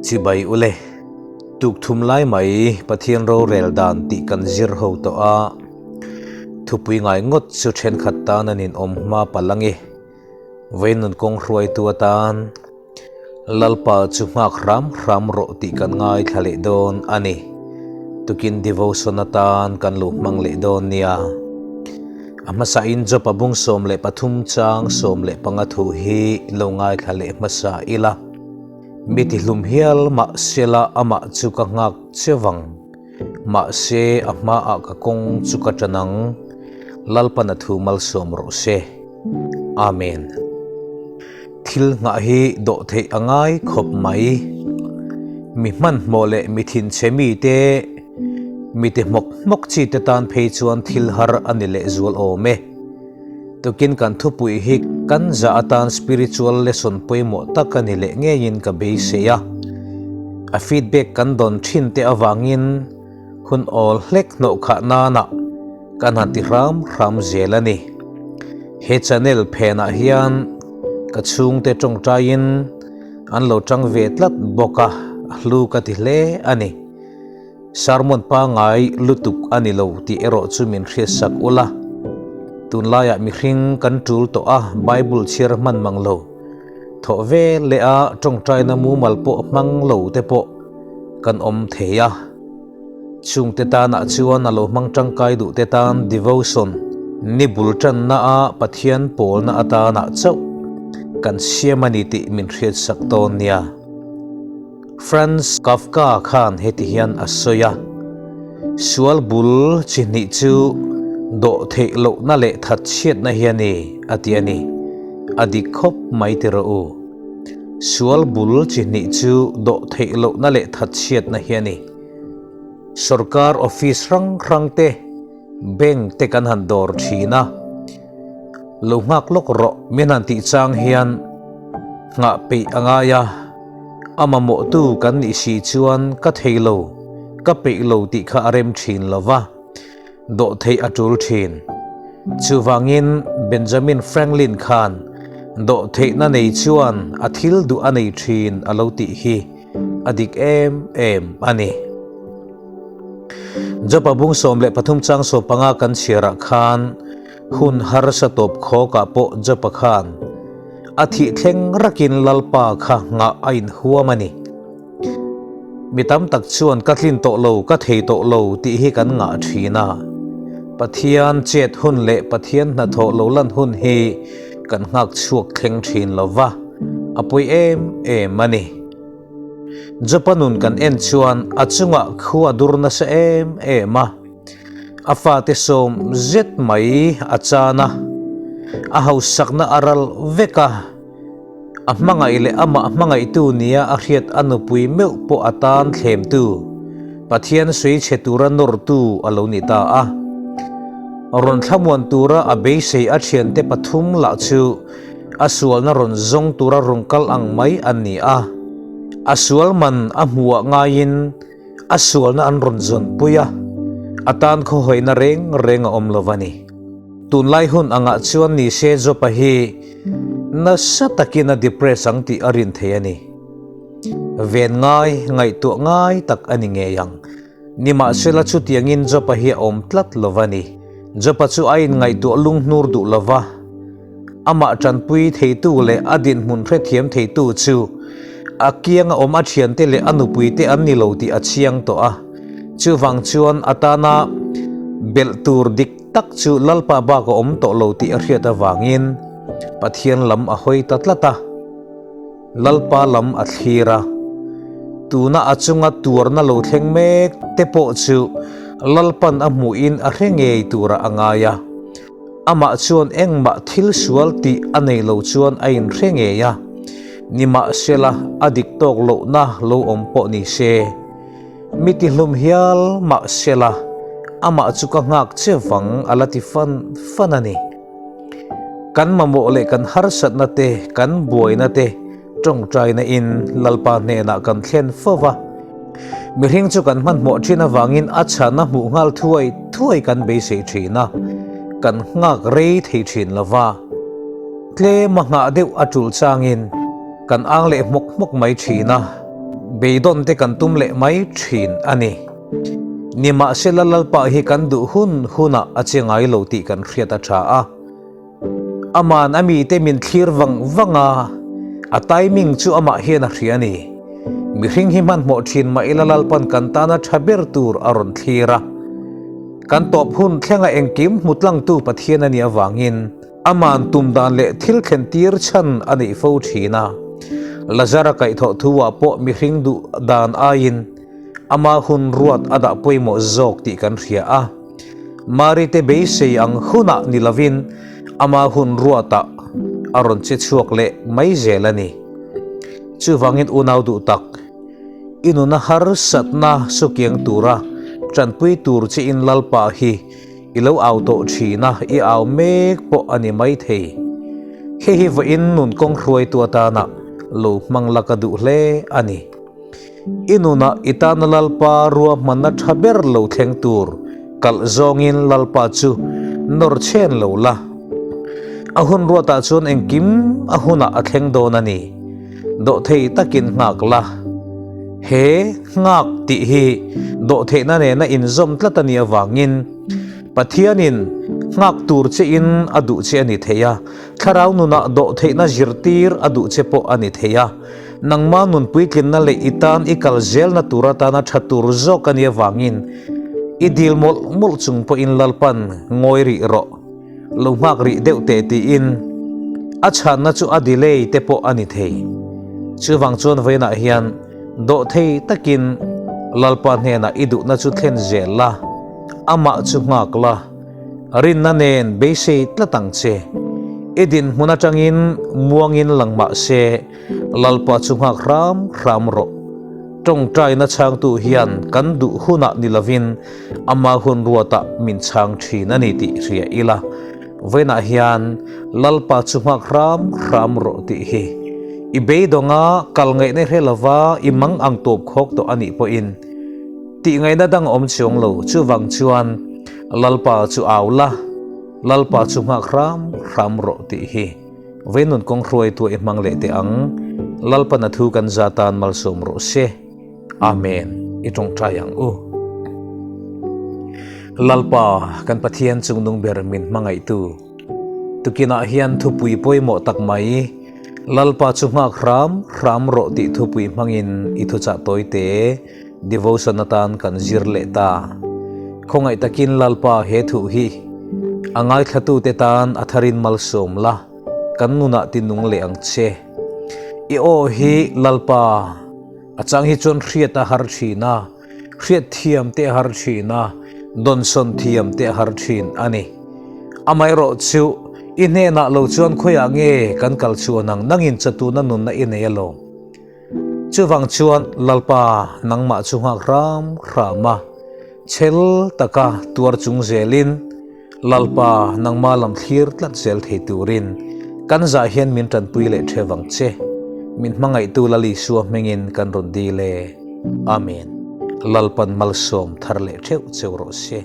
Chibai ule, tukthum lai mai Pathian rorel dan tih kan zir ho tawh a, thupui ngai ngawt chu thenkhat tan an inawm hma palh ange. Veinun kawng hruaitu atan Lalpa chu nghak hram hram rawh tih kan ngaithla leh dawn a ni. Tukin devotion atan kan lo hmang leh dawn nia. A hmasain Job-a bung 13 chang 15 thu hi lo ngaithla leh hmasa ila. Mi tihlum hial mahsela amah chu ka nghak che vang. Mahse a hmaah ka kawng chu ka tan ang. Lalpan a thu malsawm rawh se. Amen. Thil nghah hi dawh theih a ngai khawp mai. Mi hmanhmawh leh mi thinchhe mite, mi ti hmawk hmawk chi te tan phei chuan thil har a ni lehzual awm e. Tukin kan thupui hi kan zah atan spiritual lesson pawimawh tak a ni leh ngeiin ka beisei a. A feedback kan dawn thin te avangin hun awl hlek hnawh khah nanah kan han ti hram hram zel a ni. He channel phenah hian ka chhungte tawngtaiin an lo tang ve tlat bawk a, a hlu ka ti hle a ni. Sermon pangngai lutuk a ni lo tih erawh chu min hriatsak ula. Tunlaiah mihring kan tul tawh a, Bible chhiar hman mang lo. Thawh ve leh a tawngtaina mumal pawh hmang lo te pawh kan awm thei a. Chungte tanah chuan a lo hmang tangkai duh te tan devotion ni bul tanna a Pathian pawlna atanah chauh kan siam a ni tih min hriatsak dawn nia. Franz Kafka khan heti hian a sawi a, Sual bul chi hnih chu dawh theih lohna leh that chhiatna hi a ni, a ti a ni. A dik khawp mai ti rawh u. Sual bul chi hnih chu dawh theih lohna leh that chhiatna hi a ni. Sorkar office hrang hrang te, bank te kan han dawr thin a. Lo nghak lawk rawh min han tih chang hian nghah peih a ngai a. A mamawhtu kan nih si chuan ka thei lo, ka peih lo tih kha a rem thin lo va, dawh theih a tul thin. Chuvangin Benjamin Franklin khan dawh theihna nei chuan a thil duh a nei thin a lo tih hi a dik em em a ni. Job-a bung 13 chang 15 kan chhiarah khan Hun harsa tawp khawkah pawh Jopa khan a thih thleng rakin Lalpa kha nghah a inhuam a ni. Mi tam tak chuan ka tlin tawh lo, ka thei tawh lo tih hi kan ngah thin a. Pathian chet hun leh Pathian hnathawh lo lan hun hi kan nghak chhuak thleng thin lo va, a pawi em em a ni. Jopa nun kan en chuan a chungah khua dur nasa em em a. A fate sawm zet mai a chan a, a hausakna a ral vek a, a hmangaih leh amah hmangaihtu nia a hriat a nupui meuh pawh a tan thlemtu, Pathian sawi chhe tura nawrtu a lo ni ta a. Rawn thlamuan tura a beisei a thiante pathum lah chu a sualna rawn zawng tura rawn kal ang mai an ni a, a sual man a hmuh ah ngaiin, A sualna an rawn zawnpui a, a tan khawhawihna reng reng a awm lo a ni. Tunlai hun angah chuan ni se Jopa hi nasa takin a depress ang tih a rin thei a ni. Ven ngai, ngaihtuah ngai tak a ni ngei ang. Nimahsela chutiangin Jopa hi a awm tlat lo a ni. Jopa chu a inngaihtuah lunghnur duh lo va. Amah tanpui theitu leh a dinhmun hrethiam theitu chu a kianga awm a thiante leh a nupuite an ni lo tih a chiang tawh a. Chuvang chuan a tana belh tur dik tak chu Lalpa bak a awm tawh lo tih a hriat avangin Pathian lam a hawi ta tlat a. Lalpa lam a thlir a. Tuna a chunga tuarna lo thleng mek te pawh chu Lalpan a hmuhin a hre ngei turah a ngai a. Amah chuan engmah thil sual tih a nei lo chuan a inhre ngei a, nimahsela a dik tawk lohna lo awm pawh ni se. Mi tihlum hial mahsela amah chu ka nghak che vang a la ti fan fan a ni. Kan mamawh leh kan harsatna te, kan buaina te tawngtaina in Lalpa hnenah kan thlen fo va. Mihring chu kan hmanhmawh thin avangin a chhana hmuh nghal thuai thuai kan beisei thin a, kan nghak rei thei thin lo va. Tlem a nghah deuh a tul changin. Kan ang leh hmawk hmawk mai thin a, beidawn te kan tum leh mai thin a ni. Nimahsela Lalpa hi kan duh hun hunah a che ngai lo tih kan hriat a tha a. Aman a mite min thlir vang vang a, a timing chu amah hian a hria a ni. Mihring hi hmanhmawh thin mah ila Lalpan kan tana tha ber tur a rawn thlir a. Kan tawp hun thlenga engkim hmu tlangtu Pathian a nih avangin, Aman tum dan leh thil thlen tir chhan a neih fo thin a. Lazara kaihthawh thu ah pawh mihring duh dan aiin ama hun ruat a dah pawimawh zawk tih kan hria a. Mari te beisei ang hunah ni lovin ama hun ruatah a rawn che chhuak leh mai zel a ni. Chuvangin unau duh tak, i nuna harsatna sukiang tura tanpui tur che in Lalpa hi I lo au tawh thin a, i au mek pawh a ni mai thei. Hei hi vawiin nun kawng hruaitu atana lo hmang la ka duh hle a ni. I nunah i tana Lalpa ruahmanna tha ber lo thleng tur kalh zawngin Lalpa chu nawr chhen lo la. A hun ruatah chuan engkim a hunah a thleng dawn a ni. Dawhthei takin nghak la. He nghak tih hi dawhtheihna nena inzawm tlat a nih avangin Pathianin nghak tur chein a duh che a ni thei a, thlarau nunah dawhtheihna zirtir a duh che pawh a ni thei a. Nangma nun puitlinna leh i tan i kal zelna tur atana tha tur zawk a nih avangin i dil mawlh mawlh chung pawhin Lalpan ngawi rih rawh. Lo nghak rih deuh teh tiin a chhanna chu a delay te pawh a ni thei. Chuvang chuan vawiinah hian dawhthei takin Lalpa hnenah i duhna chu thlen zel la, amah chu nghak la, rinna nen beisei tlat ang che. I dinhmun atangin muangin lang mah se Lalpa chu nghak hram hram rawh. Tawngtaina chhangtu hian kan duh hunah ni lovin Ama hun ruatah min chhang thin a ni tih hria ila, vawiinah hian Lalpa chu nghak hram hram rawh tih hi i beidawnga kal ngaihna hre lova i mang ang tawp khawk tawh a nih pawhin tih ngaihna dang awm chuang lo. Chuvang chuan Lalpa chu au la, Lalpa chu nghak hram hram rawh tih hi vawiin nun kawng hruaitu i hmang leh teh ang. Lalpan a thu kan za tan malsawm rawh se. Amen. I tawngtai ang u. Lalpa, kan Pathian chungnung ber min hmangaihtu. Tukinah hian thupui pawimawh tak mai, Lalpa chu nghak hram hram rawh tih thupui hmangin i thuchah tawite devotion atan kan zir leh ta. Khawngaih takin Lalpa he thu hi a ngaithlatute tan a tharin malsawm la, kan nunah tinung leh ang che. I aw hi Lalpa. A chang hi chuan hriat a har thin a, hriat thiam te a har thin a, dawnsawn thiam te a har thin a ni. Amaherawh chu i hnenah lo chuan khawiah nge kan kal chuan ang nangin chatuna nunna i nei alawm. Chuvang chuan Lalpa nangmah chu nghak hram hram a, chhel taka tuar chung zelin, Lalpa, nangma lam thlir tlat zel thei turin kan zah hian min tanpui leh theuh ang che. Min hmangaihtu Lal Isua hmingin kan rawn dil e. Amen. Lalpan malsawm thar leh theuh cheu rawh se.